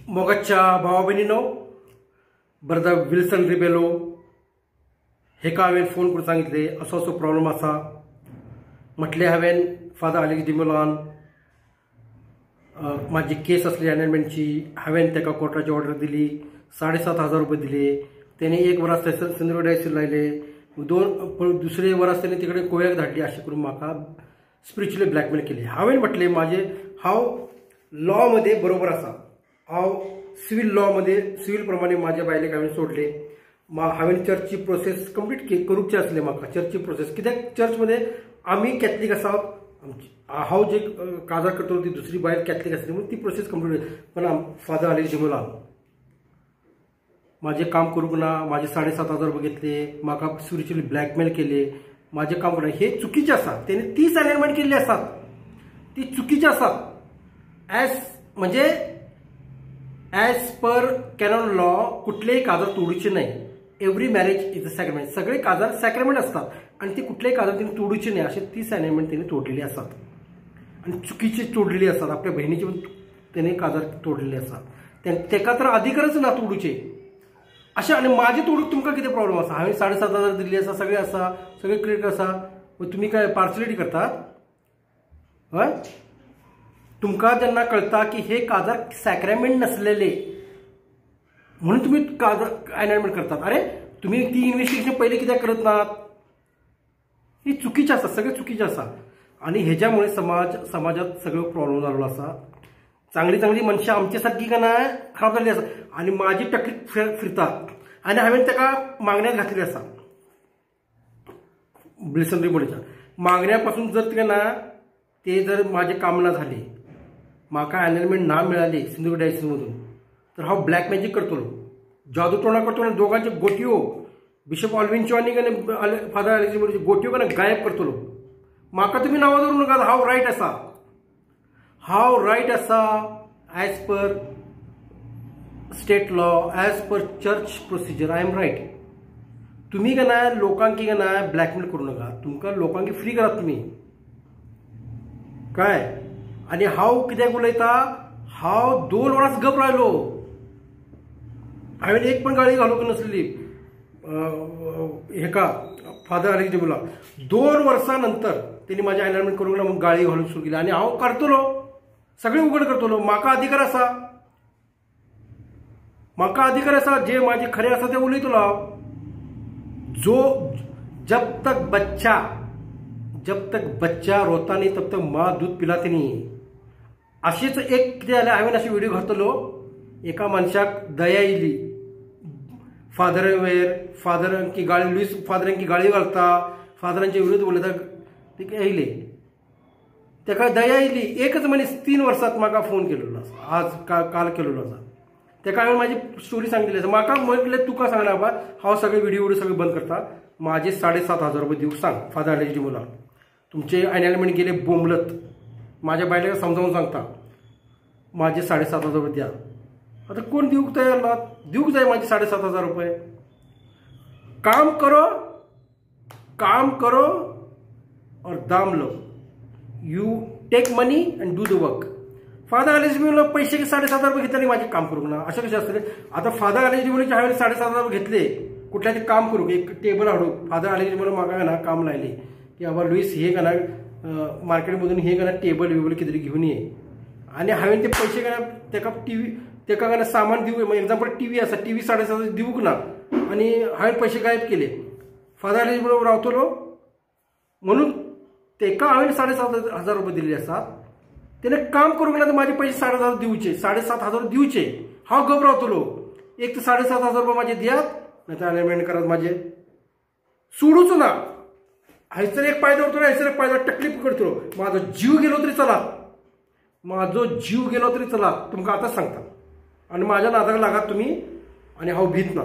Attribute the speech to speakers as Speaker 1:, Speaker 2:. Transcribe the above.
Speaker 1: मोगाच्या भावा भयणीनो, brother Wilson Rebelo हेका हांवें फोन करून सांगितले असो असो प्रॉब्लम आसा म्हटलें. हांवें फादर आलेक्स डिमोलान माझी केस आसली अनलमेंटची, हांवें ताका कोर्टाची ऑर्डर दिली, 7,500 रुपये दिले. त्याने एक वरास थंयसर सिंधुदुर्ग डायसीस लायले, दोन दुसरे वरास त्याने तिकडे गोव्याक धाडली. अशें करून म्हाका स्पिरिच्युअली ब्लॅकमेल केली. हांवें म्हटलें माझे हांव लॉ मध्ये बरोबर आसा, हांव सिव्हील लॉ मध्ये सिव्हील प्रमाणे माझ्या बायलेक हांवें सोडले. हांवें चर्चची प्रोसेस कंप्लीट करूची आसली म्हाका चर्चची प्रोसेस, कित्याक चर्चमध्ये आमी कॅथलीक आसा, हांव जे काजार करतलो ती दुसरी बायल कॅथलीक आसली म्हणून ती प्रोसेस कंप्लीट. पण फादर आलेक्स डिमोलान माझे काम करूंक ना, माझे 7,500 रुपये घेतले, म्हाका स्पिरिच्युअली ब्लॅकमेल केले, माझे काम करूंक हे चुकीचे आसा. तेणे 30 अमेंडमेंट केल्ली आसात, ती चुकीचे आसात. ॲज म्हणजे ॲज पर कॅनॉन लॉ कुठलेही काजार तोडूचे नाही. Every marriage is a sacrament, सगळे काजार सॅक्रेमेंट असतात आणि ते कुठलेही काजार तिने तोडूचे नाही. असे 30 अमेंडमेंट तिने तोडलेली असतात आणि चुकीचे तोडलेली असतात. आपल्या बहिणीचे पण त्याने काजार तोडलेले असतात, तेका तर अधिकारच ना तोडूचे अशें. आनी माझे तोडूक तुमकां कितें प्रॉब्लम आसा? हांवें 7,500 दिल्ली आसा, सगळें आसा, सगळें क्लियर आसा, तुमी काय पार्सलिटी करतात? हय, तुमकां जेन्ना कळटा की हे काजार सॅक्रेमेंट नसलेले म्हणून तुमी काजार अनलमेंट करतात. अरे तुमी ती इन्व्हेस्टिगेशन पयलीं कित्याक करत नात? ही चुकीचें आसा, सगळें चुकीचें आसा. आनी हेज्या मुळे समाजात सगळो प्रॉब्लम जाल्लो आसा. चांगली चांगली मनशां आमचे सारकी काय ना खराब जाल्ली आसा आनी माझी तकली फिरतात. आनी हांवें ताका मागण्याक घातलेली आसा विल्सन रिबोलीच्या मागण्या पासून. जर तुका ना ते जर माझे काम ना झाले, म्हाका अनलमेंट ना मिळाली सिंधुदुर्ग डायसीसमधून, तर हांव ब्लॅक मॅजीक करतलो, जादूटोणा करतलो, दोगांच्यो गोटयो बिशप ऑल्विनच्यो आनी फादर आलेक्स डिमोलाच्यो गोटयो कन गायब करतलो. म्हाका तुमी नांवां दवरूं नाका, हांव रायट आसा, हांव रायट आसा as per state law, as per church procedure I am right. तुमी काय ना लोकांकी काय ना ब्लॅकमेल करू नका, तुमकां लोकांकी फ्री करात तुमी काय. आनी हांव कित्याक उलयता, हांव 2 वरां गप रावलो, हांवें एक पण गाळी घालूंक नासली हेका फादर आलेक्स डिमोला. 2 वर्सां नंतर तेणी म्हाजें अनलमेंट करूंक ना म्हणून गाळी घालूंक सुरू केली आनी हांव करतलो, सगळें उघड करतलो. म्हाका अधिकार आसा, म्हाका अधिकार आसा, जे माझे खरे आसा ते उलयतलो हांव. जो जब तक बच्चा, जब तक बच्चा रोता नहीं तब तक माँ दूध पिलाती नहीं. अशीच एक कितें जालें, हांवें अशें व्हिडिओ घातलो, एका मनशाक दया येयली फादर वयर, फादरांकी गाळी, लुईस फादरांकी गाळी घालता, फादरांचे विरुद्ध उलयता, तिका येयले, तेका दया येयली. एकच मनीस 3 वर्सांत म्हाका फोन केलेलो आसा, आज काल केलेलो आसा. तेका हांवें म्हाजी स्टोरी सांगिल्ली आसा. म्हाका म्हटलें तुका सांगना बाबा, हांव सगळे व्हिडिओ सगळे बंद करता, म्हाजे 7,500 रुपये दिवंक सांग फादर आलेक्स डिमोलाक. तुमचे अनलमेंट गेले बोंबलत, म्हाज्या बायलेक समजावन सांगता म्हाजे 7,500 रुपये द्या. आतां कोण दिवंक तयार ना, दिवंक जाय म्हाजे 7,500 रुपये. काम करो, काम करो और दाम लो, you take money and do the work. Father Alex Dimola पैसे 7,500 रुपये घेतले आणि माझे काम करूंक ना, अशें कशें आसतलें? आतां फादर आलेक्स डिमोलाचे हांवें 7,500 रुपये घेतले कुठल्या तरी काम करूंक, एक टेबल हाडूंक. फादर आलेक्स डिमोला म्हाका ना काम लायले की बाबा लुईस हे का ना मार्केटमधून हे का ना टेबल बिबल कितें तरी घेवन ये. आनी हांवें ते पयशे का तेका टीव्ही, तेका का सामान दिवं, एग्जाम्पल टीव्ही आसा, टीव्ही 7,500 दिवंक ना आनी हांवें पयशे गायब केले. फादर आलेक्स डिमोला रावतलो म्हणून तेका हांवें 7,500 रुपये दिल्ले आसात. तेणे काम करूंक ना तर म्हाजे पयशे 7,500 दिवचे, 7,500 दिवचे. हांव गप रावतलो, एक तर 7,500 रुपये म्हाजे दियात, नाही तर अनलमेंट करात म्हाजे, सोडूच ना. हायसर एक पाय दवरतलो, हायसर एक पाय दवर, तकलीफ करतलो. म्हाजो जीव गेलो तरी चलात, म्हाजो जीव गेलो तरी चलात, तुमकां आतांच सांगता. आनी म्हाज्या नादाक लागात तुमी, आनी हांव भीत ना.